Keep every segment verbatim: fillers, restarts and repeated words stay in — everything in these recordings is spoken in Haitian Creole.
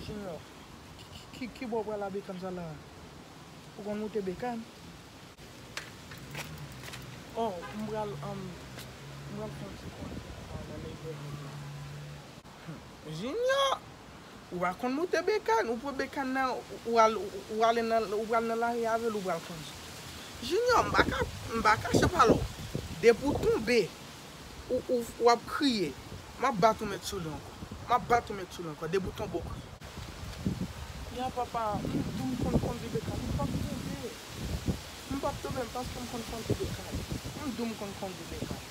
Junior, ki, ki, ki bò w pral a Bekann sa la? Ou konn moute Bekann? Oh, m pral, um, m pral fè yon ti kondwi nan, nan Neverland la. Junior, ou pa konn moute Bekann, ou pran Bekann nan, ou al, ou ale nan, ou pral nan lari avè l, ou pral kondwi. Junior, m pa ka, m pa kache pale w. Depi w tonbe, ou, ou, w ap kriye. M ap bat ou met sou li ankò. M ap bat ou met sou li ankò. Depi w tonbe, w kriye. Ya papa, m di w m konn kondwi Bekann, m p ap tonbe. M p ap tonbe, m paske m konn kondwi Bekann. M di w m konn kondwi Bekann.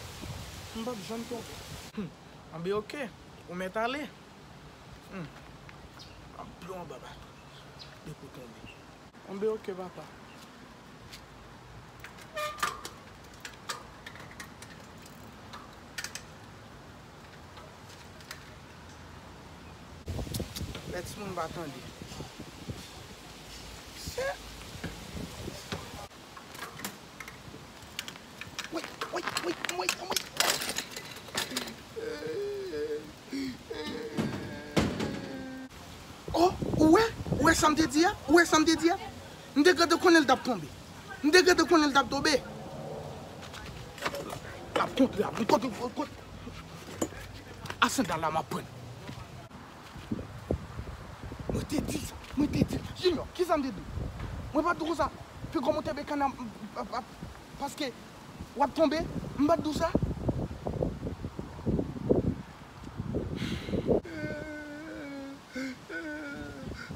M p ap janm tonbe. Hmm. Anben, oke. Ou mèt ale. Hmm. M ap plen w anba baton. Depi w tonbe. Anben, oke, papa. Lè timoun pa tande. Wi, wi, wi, wi, wi. Oh, ou wè? Ou wè sa m te di a? Ou wè sa m te di a? M te gentan konnen l t ap tonbe. M te gentan konnen l t ap tonbe. L ap kontre avè m. Kote, kote? A sandal la m ap pran. Mwen te di sa. Mwen te di. Junior, kisa m te di w? Mwen pa t di w konsa. Pi gwo moute Bekann nan, m, m, m, paske w ap tonbe. M pa t di w sa.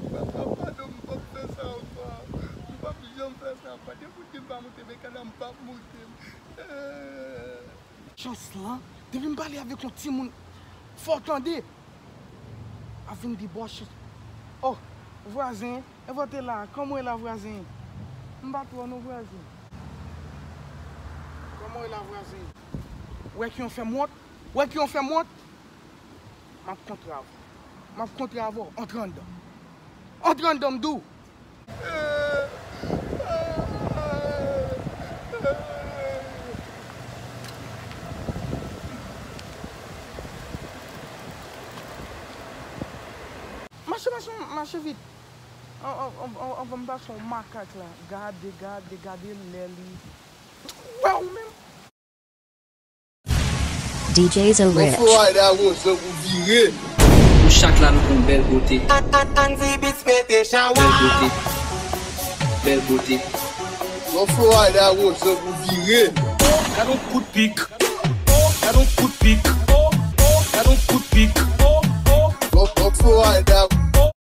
Papa, padon, m p ap fè sa ankò. M p ap janm fè sa ankò. Depi w di m pa moute Bekann nan, m p ap moute. Chans lan, depi m pale avèk yon timoun, fò w tande. A vin debòche. Oh, vwazen, e vòte la, kòman w ye la, vwazen? M pa twò non, vwazen. Kòman w ye la, vwazen? Ou wè ki yon fè m wont? Ou wè ki yon fè m wont? M ap kontre avè w. M ap kontre avè w. Antre anndan. Antre anndan, m di w. Mache, mache, mache vit. An, an, an, an, anvan m pase yon makak la. Gade, gade, gade lè li. Wè ou menm. D Js are rich. Florida Rozo pou vire. Nou chak la nou gon bèl bote. Andy Beats mete chawa. Bèl bote. Bèl bote. Florida Rozo pou vire. Gad on kout pik. Gad on kout pik. Gad on kout pik. Florida.